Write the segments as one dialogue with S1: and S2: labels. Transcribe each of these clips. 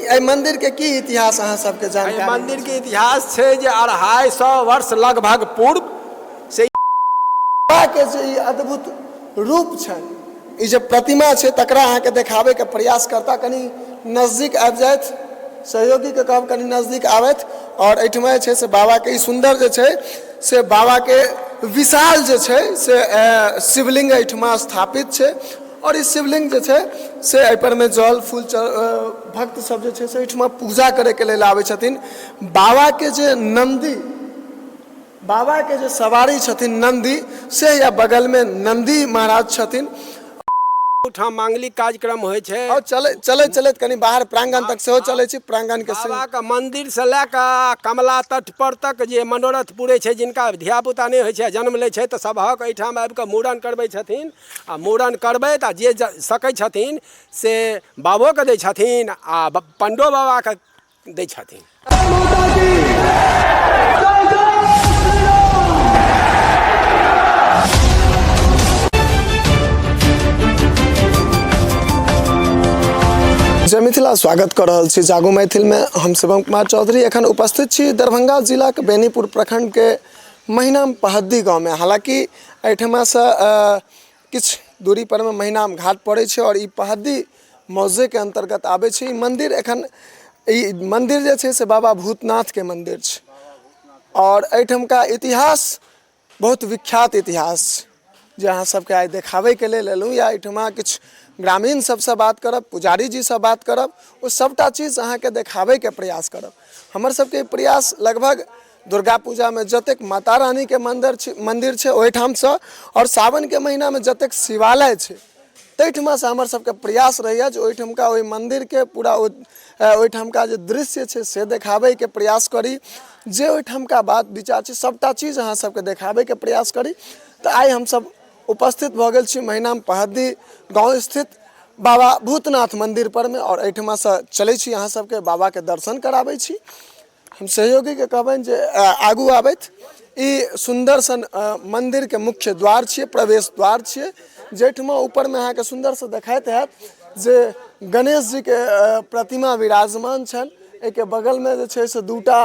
S1: एहि मन्दिरके की इतिहास अहाँ सबके
S2: एहि
S1: जानकारी?
S2: मन्दिरके इतिहास छै जे 250 वर्ष लगभग पूर्व से
S1: के जे ई अद्भुत रूप छनि, ई जे प्रतिमा छै, तकरा अहाँके देखाबैके प्रयास करता। कनि नजदीक आबि जाथि, सहयोगीके कहब कनि नजदीक आबथि। आओर एहिठमा जे छै से बाबाके ई सुन्दर जे छै से बाबाके विशाल जे छै से शिवलिंग एहिठमा स्थापित छै। आओर ई शिवलिंग जे छै से एहिपर मे जल फूल भक्त सब जे छै से एहिठमा पूजा करैके लेल आबै छथिन। बाबाके जे नन्दी, बाबाके जे सवारी छथिन नन्दी, से या बगलमे नन्दी महाराज छथिन।
S2: ओहिठाम मांगलिक कार्यक्रम होइ छै।
S1: आओर चलै चलैत चलैत कनि बाहर प्रांगण तक सेहो चलै छी। प्रांगणके
S2: बाबाके मन्दिरसँ लए कऽ कमला तट पर तक जे मनोरथ पुरै छै, जिनका धियापुता नहि होइ छै, जन्म लै छै, तऽ सभक एहिठाम आबि कऽ मूड़न करबै छथिन। आ मूड़न करबैत आ जे सकै छथिन से बाबोके दै छथिन आ पण्डो बाबाके दै छथिन।
S1: जय मिथिला, स्वागत कऽ रहल छी जागो मैथिलमे। हम शिवम कुमार चौधरी एखन उपस्थित छी दरभंगा जिलाके बेनीपुर प्रखंडके महिनाम पहद्दी गाँवमे। हालाँकि एहिठमासँ किछु दूरी परमे महिनाम घाट पड़ै छै आओर ई पहद्दी मौजेके अन्तर्गत आबै छै। ई मन्दिर, एखन ई मन्दिर जे छै से बाबा भूतनाथके मन्दिर छै आओर एहिठमका इतिहास बहुत विख्यात इतिहास छै, जे अहाँ सबके आइ देखाबैके लेल एलहुँ। या एहिठमा किछु ग्रामीण सबसँ बात करब, पुजारी जीसँ बात करब, ओ सबटा चीज अहाँके देखाबैके प्रयास करब। हमर सबके प्रयास लगभग दुर्गा पूजामे जतेक माता रानीके मन्दिर छै, मन्दिर छै ओहिठामसँ, आओर सावनके महिनामे जतेक शिवालय छै ताहिठमासँ हमर सबके प्रयास रहैए जे ओहिठमका ओहि मन्दिरके पूरा ओहिठमका जे दृश्य छै से देखाबैके प्रयास करी, जे ओहिठमका बात विचार छै सबटा चीज अहाँ सबके देखाबैके प्रयास करी। तऽ आइ हमसब उपस्थित भऽ गेल छी महिनाम पहद्दी गाँव स्थित बाबा भूतनाथ मन्दिर परमे आओर एहिठमासँ चलै छी, अहाँ सबके बाबाके दर्शन कराबै छी। हम सहयोगीके कहबनि जे आगू आबथि। ई सुन्दर सन मन्दिरके मुख्य द्वार छियै, प्रवेश द्वार छियै, जाहिठमा ऊपरमे अहाँके सुन्दरसँ देखाइत हैत जे गणेश जीके प्रतिमा विराजमान छनि। एहिके बगलमे जे छै से दूटा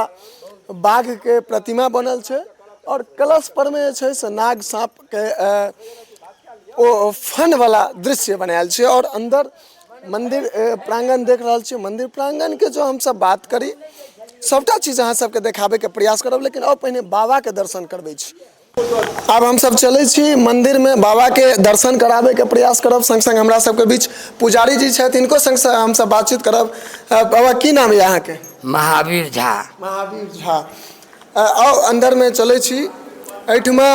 S1: बाघके प्रतिमा बनल छै आओर कलश परमे जे छै से नाग साँपके ओ फनवला दृश्य बनायल छै। आओर अन्दर मन्दिर प्राङ्गण देख रहल छी। मन्दिर प्राङ्गणके जँ हमसब बात करी, सबटा चीज अहाँ सबके देखाबैके प्रयास करब, लेकिन आउ पहिने बाबाके दर्शन करबै छी। आब हमसब चलै छी मन्दिरमे, बाबाके दर्शन कराबैके प्रयास करब। सङ्ग सङ्ग हमरा सबके बीच पुजारी जी छथि, हिनको सङ्गसँ हमसब बातचीत करब। बाबा, की नाम यऽ अहाँके?
S3: महावीर झा।
S1: महावीर झा। आउ अन्दरमे चलै छी। एहिठमा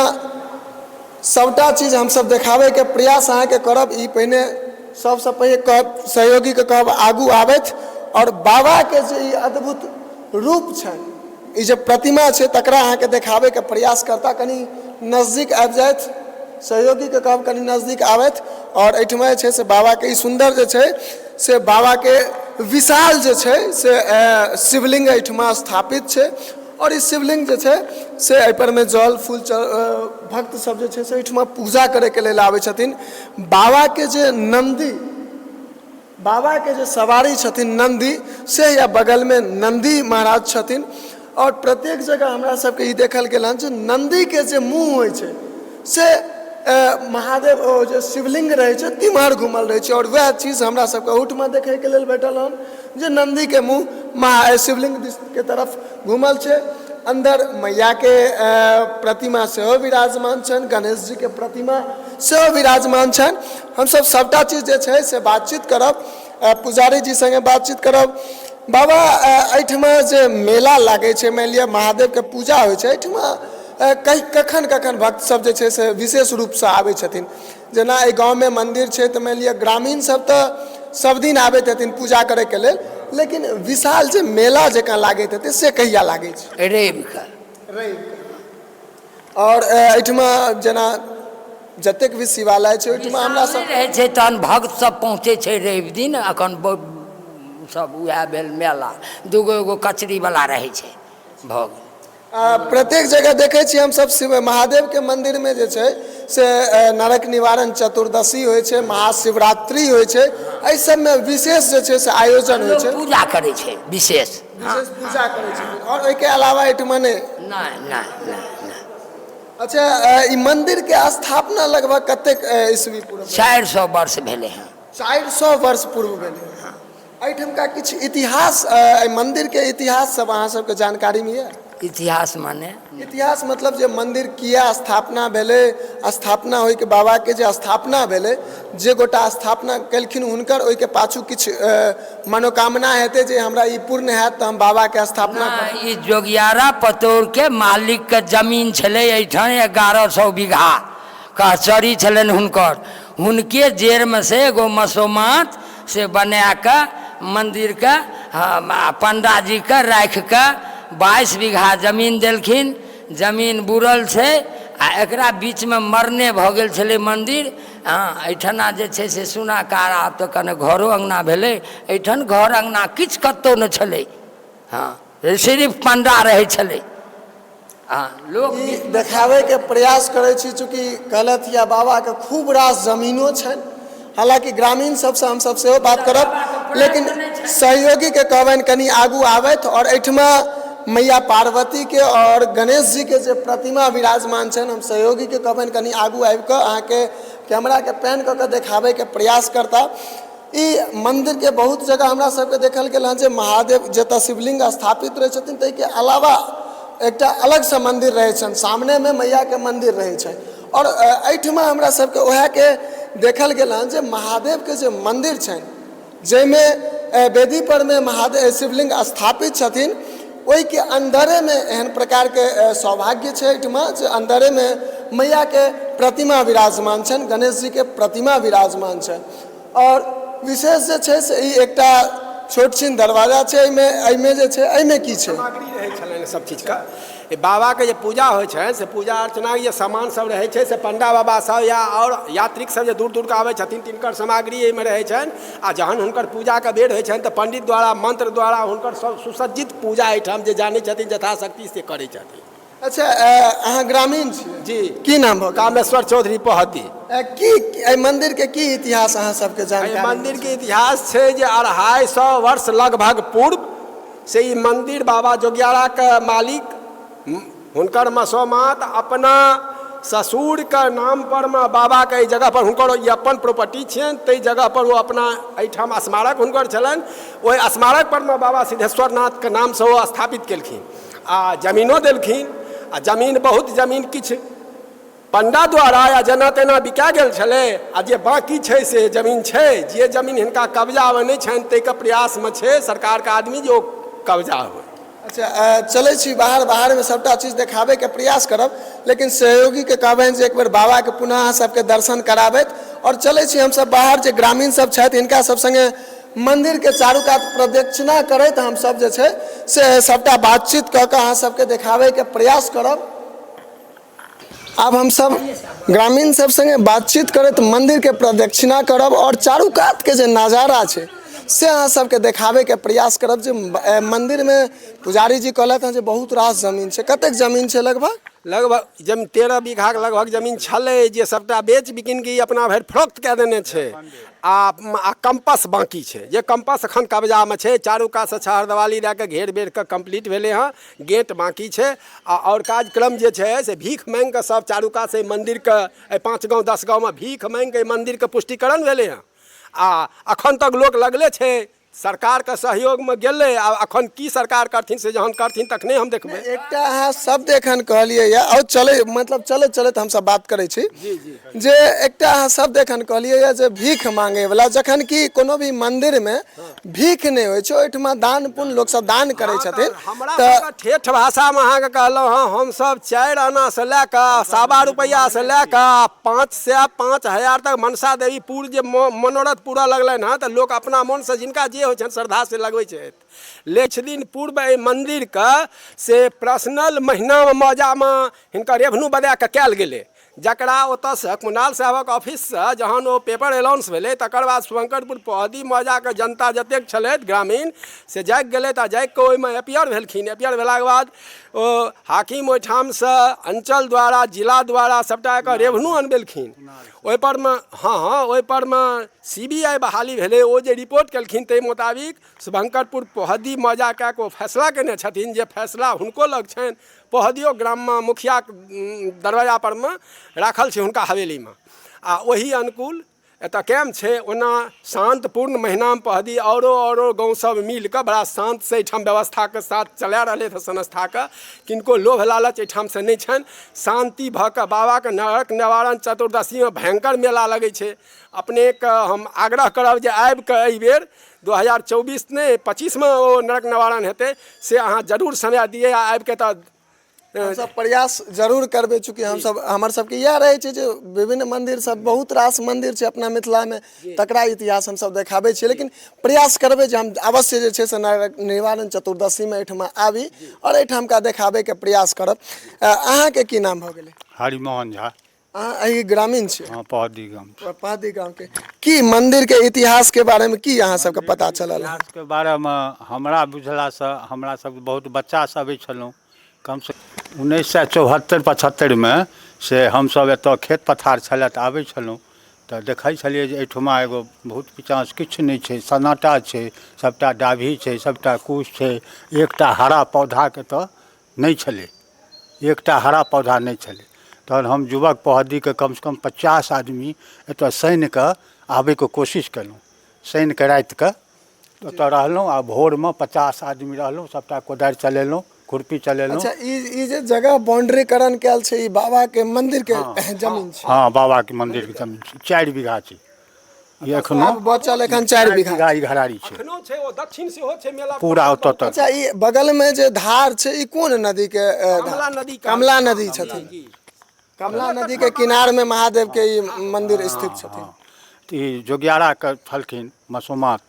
S1: सभटा चीज हमसभ देखाबैके प्रयास अहाँके करब। ई पहिने सभसँ पहिने कहब, सहयोगीके कहब आगू आबथि आओर बाबाके जे ई अद्भुत रूप छनि, ई जे प्रतिमा छै, तकरा अहाँके देखाबैके प्रयास करता। कनि नजदीक आबि जाथि, सहयोगीके कहब कनि नजदीक आबथि। आओर एहिठमा जे छै से बाबाके ई सुन्दर जे छै से बाबाके विशाल जे छै से शिवलिंग एहिठमा स्थापित छै। आओर ई शिवलिंग जे छै से एहिपर मे जल फूल भक्त सब जे छै से एहिठमा पूजा करैके लेल आबै छथिन। बाबाके जे नन्दी, बाबाके जे सवारी छथिन नन्दी, से या बगलमे नन्दी महाराज छथिन। आओर प्रत्येक जगह हमरा सबके ई देखल गेल हन जे नन्दीके जे मुँह होइ छै से महादेव ओ जे शिवलिंग रहै छै तिम्हर घुमल रहै छै। आओर वएह चीज हमरा सबके ओहूठमा देखैके लेल भेटल हन जे नन्दीके मुँह महा शिवलिंग दिसके तरफ घुमल छै। अन्दर मैयाके प्रतिमा सेहो विराजमान छनि, गणेश जीके प्रतिमा सेहो विराजमान छनि। हमसब सबटा चीज जे छै से बातचीत करब, पुजारी जी सङ्गे बातचीत करब। बाबा, एहिठमा जे मेला लागै छै, मानि लिअ महादेवके पूजा होइ छै एहिठमा, कहि कखन कखन भक्त सब जे छै से विशेष रूपसँ आबै छथिन? जेना एहि गाँवमे मन्दिर छै तऽ मानि लिअ ग्रामीण सब तऽ सब दिन आबैत हेथिन पूजा करैके लेल, लेकिन विशाल जे मेला जकाँ लागैत हेतै से कहिया लागै छै?
S3: रविके।
S1: रविके। आओर एहिठमा जेना जतेक भी शिवालय छै ओहिठमा हमरा
S3: सब रहै छै, तहन भक्त सब पहुँचै छै रवि दिन। अखन सब उएह भेल मेला, दूगो एगो कचरी वाला रहै छै, भऽ गेल।
S1: प्रत्येक जगह देखै छियै हमसब शिव महादेवके मन्दिरमे जे छै से नरक निवारण चतुर्दशी होइ छै, महाशिवरात्रि होइ छै। एहि सबमे विशेष जे छै से आयोजन होइ छै।
S3: पूजा करै छै विशेष।
S1: विशेष पूजा करै छथिन आओर ओहिके अलावा एहिठमा नहि?
S3: नहि नहि नहि नहि।
S1: अच्छा, ई मंदिर के स्थापना लगभग कतेक ईस्वी पूर्व?
S3: 400 वर्ष भेलै हँ।
S1: 400 वर्ष पूर्व भेलै हँ। एहिठमका किछु इतिहास, एहि मंदिर के इतिहास सब अहाँ सबके जानकारी में यऽ?
S3: इतिहास माने?
S1: इतिहास मतलब जे मंदिर किया स्थापना भेलै, स्थापना होइके बाबाके जे स्थापना भेलै, जे गोटा स्थापना केलखिन हुनकर ओहिके पाछू किछु मनोकामना हेतै जे हमरा ई पूर्ण हैत तऽ हम बाबाके स्थापना करब।
S3: ई जोगियारा पतौरके मालिकके जमीन छलै एहिठाम 1100 बीघा कहचरी छलनि हुनकर, हुनके जेरमे से एगो मसोमात से बनाकऽ मन्दिरके पण्डाजीके राखिकऽ 22 बीघा जमीन देलखिन। जमीन बुड़ल छै आ एकरा बीचमे मरने भऽ गेल छलै मन्दिर। हँ, एहिठना जे छै से सुनाकार, आब तऽ कने घरो अङ्गना भेलै, एहिठाम घर अङ्गना किछु कतहु नहि छलै। हँ, सिर्फ पण्डा रहै छलै। हँ, लोक
S1: ई देखाबैके प्रयास करै छी, चूँकि कहलथि या बाबाके खूब रास जमीनो छनि, हालाँकि ग्रामीण सबसँ हमसब सेहो बात करब, लेकिन सहयोगीके कहबनि कनि आगू आबथि। आओर एहिठमा मैया पार्वतीके आओर गणेश जीके जे प्रतिमा विराजमान छनि, हम सहयोगीके कहबनि कनि आगू आबिकऽ अहाँके कैमराके पैन कऽ कऽ देखाबैके प्रयास करता। ई मन्दिरके बहुत जगह हमरा सबके देखल गेल हँ जे महादेव जतऽ शिवलिंग स्थापित रहै छथिन ताहिके अलावा एकटा अलगसँ मन्दिर रहै छनि, सामनेमे मैयाके मन्दिर रहै छनि। आओर एहिठमा हमरा सबके उएहके देखल गेल हँ जे महादेवके जे मन्दिर छनि जाहिमे वेदी परमे महादेव शिवलिंग स्थापित छथिन, ओहिके अन्दरेमे एहन प्रकारके सौभाग्य छै एहिठमा जे अन्दरेमे मैयाके प्रतिमा विराजमान छनि, गणेश जीके प्रतिमा विराजमान छनि। आओर विशेष जे छै से ई एकटा छोट छिन दरवाजा छै, एहिमे जे छै एहिमे की छै?
S2: सामग्री रहै छलनि सब चीजके। ई बाबाके जे पूजा होइ छनि से पूजा अर्चनाके जे सामान सब रहै छै से पंडा बाबा सब या आओर यात्रिक सब जे दूर दूरके आबै छथिन तिनकर सामग्री एहिमे रहै छनि। आ जहन हुनकर पूजाके बेर होइ छनि तऽ पंडित द्वारा मंत्र द्वारा हुनकर सब सुसज्जित पूजा एहिठाम जे जानै छथिन यथाशक्ति से करै छथिन।
S1: अच्छा, अहाँ ग्रामीण छी?
S2: जी।
S1: की नाम भऽ गेल?
S2: कामेश्वर चौधरी पहती।
S1: की एहि मंदिर के की इतिहास अहाँ सबके जानकारी?
S2: एहि मंदिर के इतिहास छै जे 250 वर्ष लगभग पूर्व से ई मंदिर बाबा जोगियारा के मालिक हुनकर मसोमात अपना ससुर के नाम पर मे बाबा के एहि जगह पर हुनकर ई अपन प्रॉपर्टी छियनि, ताहि जगह पर ओ अपना एहिठाम स्मारक हुनकर छलनि, ओहि स्मारक पर मे बाबा सिद्धेश्वर नाथ के नामसँ ओ स्थापित केलखिन आ जमीनो देलखिन। आ जमीन बहुत जमीन किछु पंडा द्वारा या जेना तेना बिका गेल छलै, आ जे बाँकी छै से जमीन छै, जे जमीन हिनका कब्जामे नहि छनि ताहिके प्रयासमे छै सरकारके आदमी जे ओ कब्जा होइ।
S1: अच्छा, चलै छी बाहर, बाहरमे सभटा चीज देखाबैके प्रयास करब, लेकिन सहयोगीके कहबनि जे एक बेर बाबाके पुनः अहाँ सबके दर्शन कराबथि। आओर चलै छी हमसब बाहर, जे ग्रामीण सब छथि हिनका सब सङ्गे मन्दिरके चारू कात प्रदक्षिणा करैत हमसब जे छै से सभटा बातचीत कऽ कऽ अहाँ सबके देखाबैके प्रयास करब। आब हमसब ग्रामीण सब सङ्गे बातचीत करैत मन्दिरके प्रदक्षिणा करब आओर चारू कातके जे नजारा छै से अहाँ सबके देखाबैके प्रयास करब। जे मन्दिरमे पुजारी जी कहलथि हँ जे बहुत रास जमीन छै, कतेक जमीन छै लगभग?
S2: लगभग जमीन 13 बीघाके लगभग जमीन छलै, जे सबटा बेच बिकिन के ई अपना भरि फरोख्त कए देने छै। आ कम्पस बाँकी छै, जे कम्पस एखन कब्जामे छै। चारू कातसँ छहर देवाली दए कऽ घेर बेर कऽ कम्प्लीट भेलै हँ, गेट बाँकी छै। आ आओर कार्यक्रम जे छै से भीख माँगि कऽ सब चारू कातसँ एहि मन्दिरके, एहि 5 गाँव 10 गाँवमे भीख माँगि कऽ एहि मन्दिरके पुष्टिकरण भेलै हँ। आ एखन तक लोक लगले छै, सरकारके सहयोगमे गेलै। आब एखन की सरकार करथिन से जहन करथिन तखने हम देखबै।
S1: एकटा अहाँ शब्द एखन कहलियै यऽ, आओर चलै मतलब चलैत चलैत हमसब बात करै छी जे एकटा अहाँ शब्द एखन कहलियै यऽ जे भीख मांगैवला, जखन कि कोनो भी मन्दिरमे भीख नहि होइ छै, ओहिठमा दान पुण्य लोकसब दान करै छथिन।
S2: हमरा तऽ ठेठ भाषामे अहाँके कहलहुँ हँ, हमसब 4 आनासँ लए कऽ 1.25 रुपैआसँ लए कऽ 500 5000 तक मनसा देवी पूर जे मनोरथ पूरा लगलनि हँ तऽ लोक अपना मोनसँ जिनका जे होइ छनि श्रद्धा से लगबै छथि। किछु दिन पूर्व एहि मन्दिरके से पर्सनल महीनामे मौजामे हिनकर रेवेन्यू बदाके कयल गेलै, जकरा ओतऽसँ कुणाल साहबक ऑफिससँ जहन ओ पेपर अनाउंस भेलै, तकर बाद शुभंकरपुर पहदी मौजाके जनता जतेक छलथि ग्रामीण से जागि गेलथि आ जागि कऽ ओहिमे अपियर भेलखिन। अपियर भेलाके बाद ओ हाकिम ओहिठामसँ अञ्चल द्वारा, जिला द्वारा सभटा एकर रेवेन्यू अनबेलखिन। ओहिपर मे हँ हँ ओहिपर मे CBI बहाली भेलै। ओ जे रिपोर्ट केलखिन ताहि मोताबिक शुभंकरपुर पोहदी मौजा कए कऽ ओ फैसला केने छथिन, जे फैसला हुनको लग छनि। पोहदियो ग्राममे मुखियाके दरवाजापर मे राखल छै हुनका हवेलीमे, आ ओहि अनुकूल एतऽ कैम्प छै। ओना शान्तपूर्ण महिनामे पहदी औरो औरो गाँव सब मिलकऽ बड़ा शान्तसँ एहिठाम व्यवस्थाके साथ चला रहलै हँ संस्थाके। किनको लोभ लालच एहिठामसँ नहि छनि। शान्ति भऽ कऽ बाबाके नरक निवारण चतुर्दशीमे भयङ्कर मेला लगै छै। अपनेके हम आग्रह करब जे आबिकऽ एहिबेर 2024 नहि 25मे ओ नरक निवारण हेतै, से अहाँ जरूर समय दियै आ आबिकऽ तऽ
S1: हमसब प्रयास जरूर करबै। चूँकि हमसब, हमर सबके इएह रहै छै जे विभिन्न मन्दिर सब, बहुत रास मन्दिर छै अपना मिथिलामे, तकरा इतिहास हमसब देखाबै छियै। लेकिन प्रयास करबै जे हम अवश्य जे छै से नरक निवारण चतुर्दशीमे एहिठमा आबी आओर एहिठामका देखाबैके प्रयास करब। अहाँके की नाम भऽ गेलै?
S4: हरिमोहन झा।
S1: अहाँ एहि ग्रामीण छी?
S4: हाँ, पहदी गाम।
S1: पहदी गामके की मन्दिरके इतिहासके बारेमे की अहाँ सबके पता चलल?
S4: इतिहासके बारेमे हमरा बुझलासँ, हमरा सब बहुत बच्चा सब अबै छलहुँ, कमसँ 1974 75मे से हमसब एतऽ खेत पथार छलै तऽ आबै छलहुँ, तऽ देखै छलियै जे एहिठुमा एगो भूत पिचास किछु नहि छै, सन्नाटा छै, सबटा डाभी छै, सबटा कुश छै, एकटा हरा पौधाके तऽ नहि छलै, एकटा हरा पौधा नहि छलै। तहन हम युवक पहदीके कमसँ कम 50 आदमी एतऽ शनिके आबैके कोशिश केलहुँ। शनिके रातिके ओतऽ रहलहुँ आ भोरमे 50 आदमी रहलहुँ, सबटा कोदारि चलेलहुँ, खुरपी चलेलहुँ।
S1: अच्छा, ई जे जगह बाउंड्रीकरण कयल छै, ई बाबा के मंदिर के जमीन छै?
S4: हँ, बाबा के मंदिर के जमीन छै, 4 बीघा छै ई एखनो।
S1: आब बचल एखन 4 बीघा।
S4: बीघा ई घरारी छै।
S2: एखनो छै, ओ दक्षिण सेहो छै मेला
S4: पूरा ओतऽ तक।
S1: अच्छा, ई बगल में जे धार छै, ई कोन नदी के
S2: कमला नदी।
S1: कमला नदी छथिन। कमला नदी के किनार में महादेव के ई मंदिर स्थित छथिन।
S4: तऽ ई जोगियाराके छलखिन मसोमात,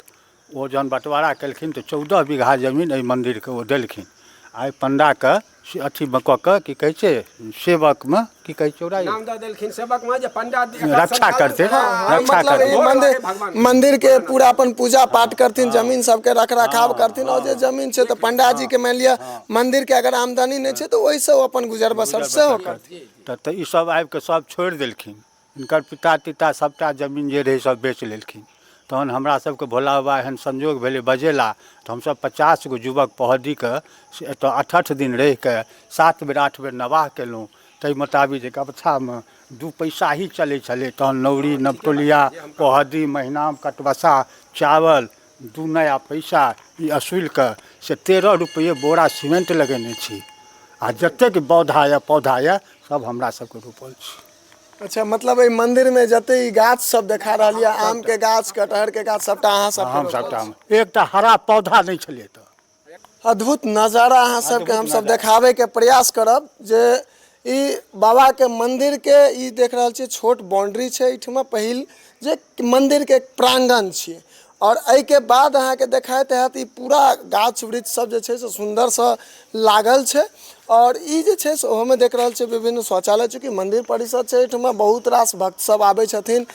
S4: ओ जहन बँटवारा केलखिन तऽ 14 बीघा जमीन एहि मन्दिरके ओ देलखिन। आइ पण्डाके से अथीमे कऽ कऽ, की कहै छै, सेवकमे, की कहै छै ओकरा?
S2: नाम दऽ देलखिन सेवकमे जे पंडा
S4: रक्षा करतै, रक्षा
S1: मतलब ई
S4: करतै।
S1: मंदिर, मंदिर के पूरा अपन पूजा पाठ करथिन, जमीन सबके रख रखाव करथिन। और जे जमीन छै तऽ पंडा जी के मानि लिअ मंदिर के अगर आमदनी नहि छै तऽ ओहिसँ ओ अपन गुजर बसर सेहो करथिन।
S4: तऽ ई सब आबि कऽ सब छोड़ि देलखिन। हिनकर पिता तिता सबटा जमीन जे रहै सब बेच लेलखिन। तहन हमरा सबके भोला बाबा एहन संजोग भेलै बजेला, तऽ हमसब 50 गो युवक पहदीके से एतऽ 8-8 दिन रहिके 7 बेर 8 बेर नवाह केलहुँ। ताहि मोताबिक जे गमछामे 2 पैसा ही चलै छलै तहन, नौरी, नवटोलिया, पहदी, महिनाम, कटबसा, चावल, 2 नया पैसा ई असूलिके से 13 रुपैए बोरा सीमेंट लगेने छी आ जतेक पौधा यऽ, पौधा यऽ, सब हमरा सबके रोपल छै।
S1: अच्छा, मतलब एहि मंदिर में जते ई गाछ सब देखा रहल यऽ, आम के गाछ, कटहर के गाछ, सबटा अहाँ सब?
S4: हम सबटा। एकटा हरा पौधा नहि छलै तऽ।
S1: अद्भुत नजारा अहाँ सबके हमसब देखाबे के प्रयास करब जे ई बाबा के मंदिर के ई देख रहल छियै, छोट बाउंड्री छै एहिठमा पहिल जे मंदिर के प्रांगण छियै, और एहिके बाद अहाँके देखाइत हैत ई पूरा गाछ वृक्ष सब जे छै से सुन्दरसँ लागल छै। और ई जे छै से ओहोमे देख रहल छियै विभिन्न शौचालय। चूँकि मंदिर परिसर छै, एहिठमा बहुत रास भक्त सब आबै छथिन,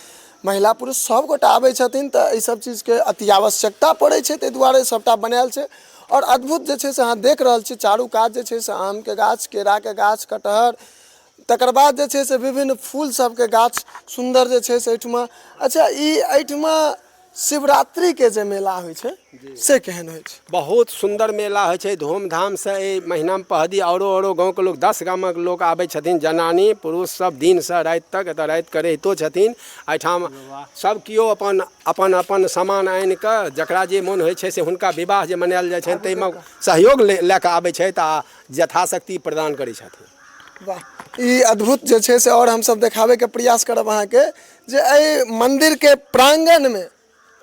S1: महिला पुरुष सब गोटा आबै छथिन, तऽ एहि सब चीजके अति आवश्यकता पड़ै छै, ताहि दुआरे सबटा बनायल छै। और अद्भुत जे छै से अहाँ देख रहल छी चारू कात जे छै से आमके गाछ, केराके गाछ, कटहर, तकर बाद जे छै से विभिन्न फूल सबके गाछ सुन्दर जे छै से एहिठमा। अच्छा, ई एहिठमा शिवरात्रिके जे मेला होइ छै से केहन होइ छै?
S2: बहुत सुन्दर मेला होइ छै, धूमधामसँ। एहि महिनामे पहदी औरो औरो गाँवके लोक, 10 गामक लोक आबै छथिन, जनानी पुरुष सब दिनसँ राति तक एतऽ रातिके रहितो छथिन। एहिठाम सब केओ अपन अपन अपन सामान आनि कऽ जकरा जे मोन होइ छै से हुनका विवाह जे मनायल जाइ छनि ताहिमे सहयोग लए कऽ आबै छथि आ यथाशक्ति प्रदान करै छथिन।
S1: वाह, ई अद्भुत जे छै से। आओर हमसब देखाबैके प्रयास करब अहाँके जे एहि मन्दिरके प्राङ्गणमे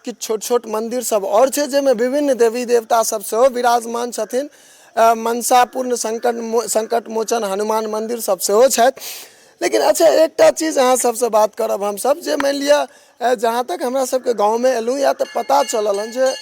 S1: किछु छोट छोट मन्दिर सब आओर छै, जाहिमे विभिन्न देवी देवता सब सेहो विराजमान छथिन। मनसापूर्ण, संकट मोचन हनुमान मन्दिर सब सेहो छथि। लेकिन अच्छा, एकटा चीज अहाँ सबसँ बात करब हमसब जे मानि लिअ जहाँ तक हमरा सबके गाँवमे एलहुँ या तऽ पता चलल हन जे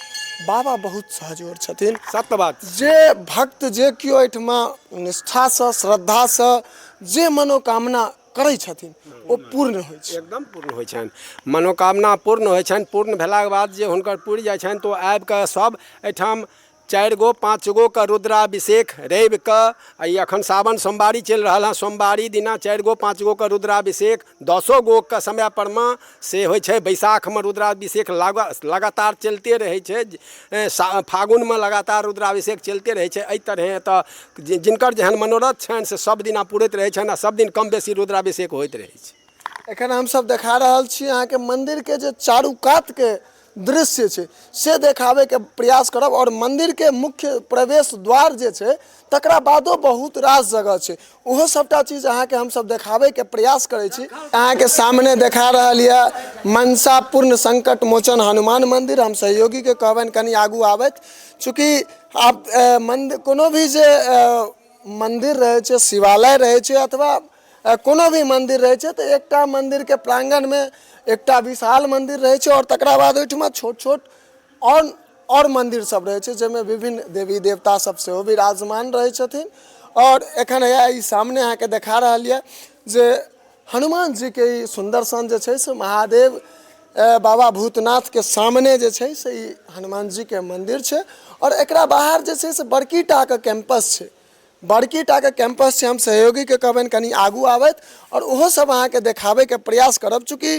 S1: बाबा बहुत सहजोर छथिन।
S2: सत्य बात।
S1: जे भक्त जे केओ एहिठमा निष्ठासँ, श्रद्धासँ जे मनोकामना करै छथिन ओ पूर्ण होइ छै।
S2: एकदम पूर्ण होइ छनि, मनोकामना पूर्ण होइ छनि। पूर्ण भेलाके बाद जे हुनकर पुरि जाइ छनि तऽ ओ आबिकऽ सब एहिठाम 4 गो 5 गो के रुद्राभिषेक रविके, आ ई एखन सावन सोमवारी चलि रहल हँ, सोमवारी दिना 4 गो 5 गो के रुद्राभिषेक 10 गो के समय पर मे से होइ छै। बैसाखमे रुद्राभिषेक लगातार चलिते रहै छै, फागुनमे लगातार रुद्राभिषेक चलिते रहै छै। एहि तरहे एतऽ जिनकर जेहन मनोरथ छनि से सब दिना पुरैत रहै छनि, आ सब दिन कम बेसी रुद्राभिषेक होइत रहै छै।
S1: एखन हमसब देखा रहल छी अहाँके मन्दिरके जे चारू कातके दृश्य छै से देखाबैके प्रयास करब, आओर मन्दिरके मुख्य प्रवेश द्वार जे छै तकरा बादो बहुत रास जगह छै, ओहो सबटा चीज अहाँके हमसब देखाबैके प्रयास करै छी। अहाँके सामने देखा रहल यऽ मनसा पूर्ण संकट मोचन हनुमान मन्दिर। हम सहयोगीके कहबनि कनि आगू आबथि, चूँकि आब मन्दिर कोनो भी जे मन्दिर रहै छै, शिवालय रहै छै अथवा कोनो भी मन्दिर रहै छै, तऽ एकटा मन्दिरके प्राङ्गणमे एकटा विशाल मन्दिर रहै छै, आओर तकरा बाद ओहिठमा छोट छोट आओर मन्दिर सब रहै छै, जाहिमे विभिन्न देवी देवता सब सेहो विराजमान रहै छथिन। आओर एखन हैया ई सामने अहाँके देखा रहल यऽ जे हनुमान जीके ई सुन्दर सन जे छै से महादेव बाबा भूतनाथके सामने जे छै से ई हनुमान जीके मन्दिर छै। आओर एकरा बाहर जे छै से बड़की टाके कैम्पस छै, बड़की टाके कैम्पस छै। हम सहयोगीके कहबनि कनि आगू आबथि आओर ओहो सब अहाँके देखाबैके प्रयास करब। चूँकि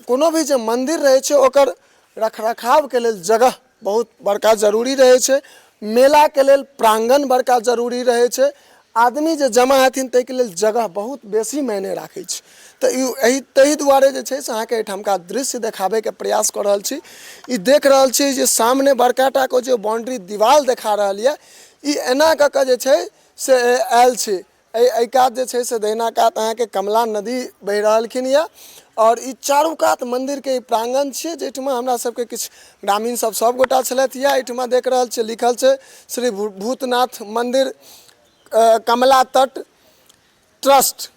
S1: कोनो भी जे मन्दिर रहै छै ओकर रखरखावके लेल जगह बहुत बड़का जरूरी रहै छै, मेलाके लेल प्राङ्गण बड़का जरूरी रहै छै, आदमी जे जमा हेथिन ताहिके लेल जगह बहुत बेसी मायने राखै छै। तऽ ई एहि ताहि दुआरे जे छै से अहाँके एहिठामका दृश्य देखाबैके प्रयास कऽ रहल छी। ई देख रहल छी जे सामने बड़का टाके जे बाउंड्री दीवाल देखा रहल यऽ, ई एना कऽ कऽ जे छै से आयल छै। एहि कात जे छै से दहिना कात अहाँके कमला नदी बहि रहलखिन यऽ, आओर ई चारू कात मन्दिरके ई प्राङ्गण छियै, जाहिठमा हमरा सबके किछु ग्रामीण सब सब गोटा छलथि यऽ। एहिठमा देख रहल छियै लिखल छै श्री भूतनाथ मन्दिर कमला तट ट्रस्ट।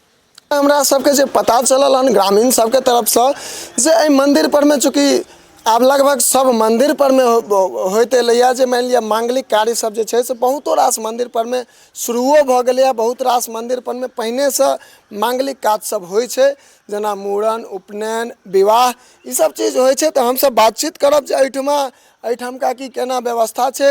S1: हमरा सबके जे पता चलल हन ग्रामीण सबके तरफसँ जे एहि मन्दिर परमे चूँकि आब लगभग सब मन्दिर परमे होइत एलैए जे मानि लिअ माङ्गलिक कार्य सब जे छै से बहुतो रास मन्दिर परमे शुरुओ भऽ गेलैए। बहुत रास मन्दिर परमे पहिनेसँ माङ्गलिक काज सब होइ छै, जेना मूड़न, उपनयन, विवाह, ई सब चीज होइ छै। तऽ हमसब बातचीत करब जे एहिठमा एहिठामका की केना व्यवस्था छै,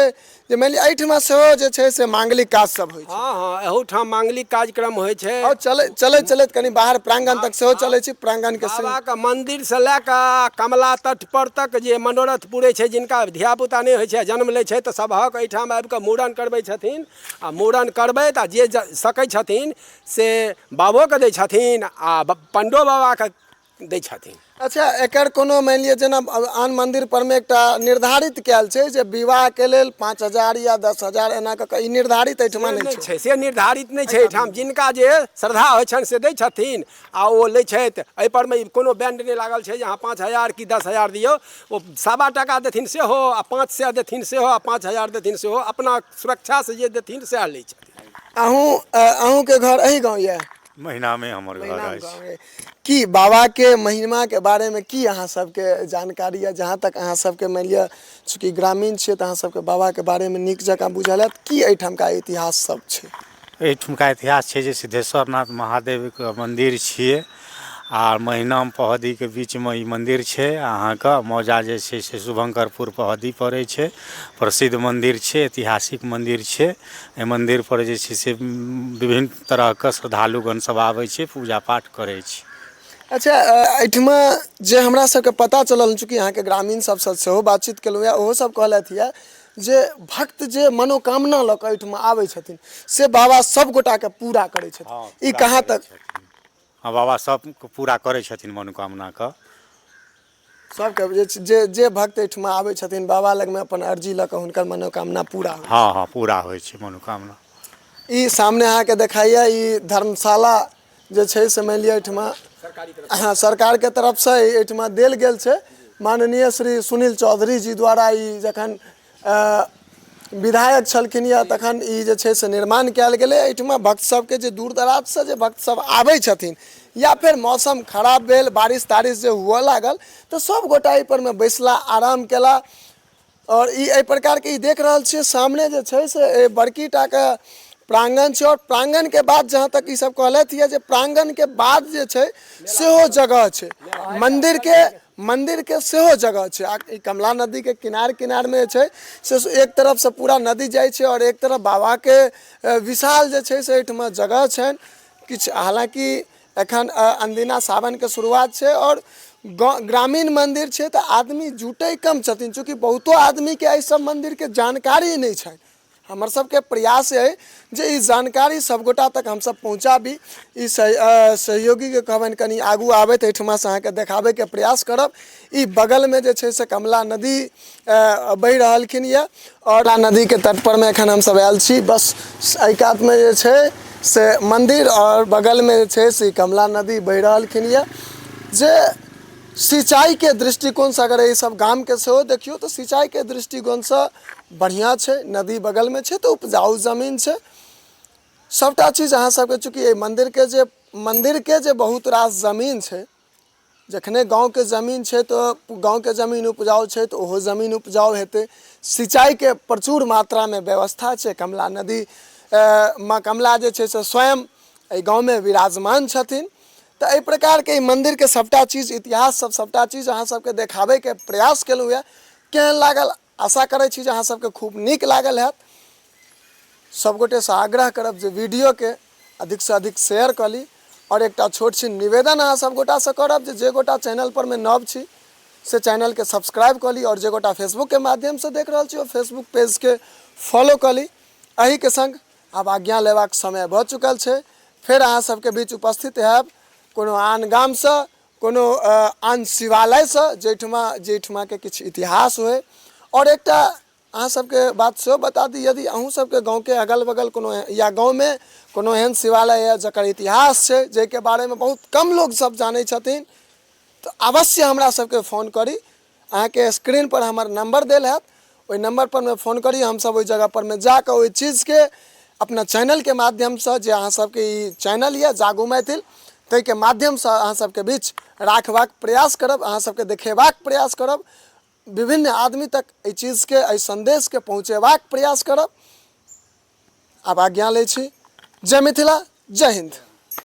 S1: जे मानि लिअ एहिठमा सेहो जे छै से माङ्गलिक काज सब होइ छै।
S2: हँ हँ, एहूठाम माङ्गलिक कार्यक्रम होइ छै।
S1: आओर चलै चलैत चलैत कनि बाहर प्राङ्गण तक सेहो चलै छी, प्राङ्गणके सेहो।
S2: बाबाके मन्दिरसँ लए कऽ कमला तट पर तक जे मनोरथ पुरै छै, जिनका धियापुता नहि होइ छै, जन्म लै छै, तऽ सबहक एहिठाम आबि कऽ मूड़न करबै छथिन, आ मूड़न करबैत आ जे सकै छथिन से बाबोके दै छथिन आ पण्डो बाबाके दै छथिन।
S1: अच्छा, एकर कोनो मानि लिअ जेना आन मन्दिर परमे एकटा निर्धारित कयल छै जे विवाहके लेल 5000 या 10,000 एना कऽ कऽ, ई निर्धारित एहिठमा नहि
S2: छै? से निर्धारित नहि छै। एहिठाम जिनका जे श्रद्धा होइ छनि से दै छथिन आ ओ लै छथि। एहि परमे कोनो बैंड नहि लागल छै जे अहाँ 5000 कि 10,000 दियौ। ओ 1.25 टाका देथिन सेहो, आ 500 देथिन सेहो, आ 5000 देथिन सेहो, अपना सुरक्षासँ जे देथिन सएह लै छथिन।
S1: अहूँके घर एहि गाँव यऽ?
S4: महिनामे हमर घर अछि।
S1: की बाबाके महिमाके बारेमे की अहाँ सबके जानकारी यऽ? जहाँ तक अहाँ सबके मानि लिअ चूँकि ग्रामीण छियै तऽ अहाँ सबके बाबाके बारेमे नीक जकाँ बुझल हैत, की एहिठामका इतिहास सब छै?
S4: एहिठुमका इतिहास छै जे सिद्धेश्वरनाथ महादेवके मन्दिर छियै, आर महिनाम पहदीके बीचमे ई मन्दिर छै। अहाँके मौजा जे छै से शुभङ्करपुर पहदी पड़ै छै। प्रसिद्ध मन्दिर छै, ऐतिहासिक मन्दिर छै। एहि मन्दिरपर जे छै से विभिन्न तरहके श्रद्धालुगण सब आबै छै, पूजा पाठ करै छै।
S1: अच्छा, एहिठमा जे हमरा सबके पता चलल, चूँकि अहाँके ग्रामीण सबसँ सेहो बातचीत केलहुँ यऽ, ओहो सब कहलथि यऽ जे भक्त जे मनोकामना लऽ कऽ एहिठमा आबै छथिन से बाबा सब गोटाके पूरा करै छथिन। ई कहाँ तक?
S4: हँ, बाबा सबके पूरा करै छथिन मनोकामनाके।
S1: सबके जे जे जे भक्त एहिठमा आबै छथिन बाबा लगमे अपन अर्जी लऽ कऽ हुनकर मनोकामना पूरा होइ?
S4: हँ हँ, पूरा होइ छै मनोकामना।
S1: ई सामने अहाँके देखाइए ई धर्मशाला जे छै से मानि लिअ एहिठमा, हँ, सरकारके तरफसँ एहिठमा देल गेल छै। माननीय श्री सुनील चौधरी जी द्वारा ई जखन विधायक छलखिन यऽ तखन ई जे छै से निर्माण कयल गेलै। एहिठमा भक्त सबके जे दूर दराजसँ जे भक्त सब आबै छथिन या फेर मौसम खराब भेल, बारिश तारिश जे हुअ लागल, तऽ सब गोटा एहिपर मे बैसला, आराम केला। आओर ई एहि प्रकारके ई देख रहल छियै सामने जे छै से बड़की टाके प्राङ्गण छै आओर प्राङ्गणके बाद जहाँ तक ई सब कहलथि यऽ जे प्राङ्गणके बाद जे छै सेहो जगह छै मन्दिरके मन्दिरके सेहो जगह छै आ ई कमला नदीके किनार किनारमे जे छै से एक तरफसँ पूरा नदी जाइ छै आओर एक तरफ बाबाके विशाल जे छै से एहिठमा जगह छनि किछु हालाँकि एखन अनदिना सावनके शुरुआत छै आओर ग्रामीण मन्दिर छै तऽ आदमी जुटै कम छथिन चूँकि बहुतो आदमीके एहि सब मन्दिरके जानकारी नहि छनि हमर सबके प्रयास अइ जे ई जानकारी सबगोटा तक हमसब पहुँचाबी। ई सहयोगीके कहबनि कनि आगू आबथि, एहिठुमासँ अहाँके देखाबैके प्रयास करब। ई बगलमे जे छै से कमला नदी बहि रहलखिन यऽ आओर नदीके तटपर मे एखन हमसब आयल छी। बस एहि कातमे जे छै से मन्दिर आओर बगलमे जे छै से कमला नदी बहि रहलखिन यऽ, जे सिंचाइके दृष्टिकोणसँ अगर एहि सब गामके सेहो देखियौ तऽ सिंचाइके दृष्टिकोणसँ बढ़िआँ छै। नदी बगलमे छै तऽ उपजाउ जमीन छै, सभटा चीज अहाँ सबके। चूँकि एहि मन्दिरके जे बहुत रास जमीन छै, जखने गाँवके जमीन छै तऽ गाँवके जमीन उपजाउ छै तऽ ओहो जमीन उपजाउ हेतै। सिंचाइके प्रचुर मात्रामे व्यवस्था छै। कमला नदी, माँ कमला जे छै से स्वयं एहि गाँवमे विराजमान छथिन। तऽ एहि प्रकारके एहि मन्दिरके सभटा चीज, इतिहास सब सभटा चीज अहाँ सबके देखाबैके प्रयास केलहुँ यऽ। केहन लागल? आशा करै छी जे अहाँ सबके खूब नीक लागल हैत। सबगोटेसँ आग्रह करब जे वीडियोके अधिकसँ अधिक शेयर कऽ ली आओर एकटा छोट छिन निवेदन अहाँ सब गोटासँ करब जे जे गोटा चैनल पर मे नव छी से चैनलके सब्सक्राइब कऽ ली आओर जे गोटा फेसबुकके माध्यमसँ देख रहल छी ओ फेसबुक पेजके फॉलो कऽ ली। एहिके सङ्ग आब आज्ञा लेबाक समय भऽ चुकल छै। फेर अहाँ सबके बीच उपस्थित हैब कोनो आन गामसँ, कोनो आन शिवालयसँ, जाहिठुमाके किछु इतिहास होइ। आओर एकटा अहाँ सबके बात सेहो बता दी, यदि अहूँ सबके गाँवके अगल बगल कोनो या गाँवमे कोनो एहन शिवालय यऽ जकर इतिहास छै, जाहिके बारेमे बहुत कम लोक सब जानै छथिन, तऽ अवश्य हमरा सबके फोन करी। अहाँके स्क्रीन पर हमर नंबर देल हैत, ओहि नंबर पर मे फोन करी। हमसब ओहि जगह पर मे जाकऽ ओहि चीजके अपना चैनलके माध्यमसँ, जे अहाँ सबके ई चैनल यऽ जागू मैथिल, ताहिके माध्यमसँ अहाँ सबके बीच राखबाक प्रयास करब, अहाँ सबके देखेबाक प्रयास करब, विभिन्न आदमी तक एहि चीजके, एहि सन्देशके पहुँचेबाक प्रयास करब। आब आज्ञा लै छी। जय मिथिला, जय हिन्द।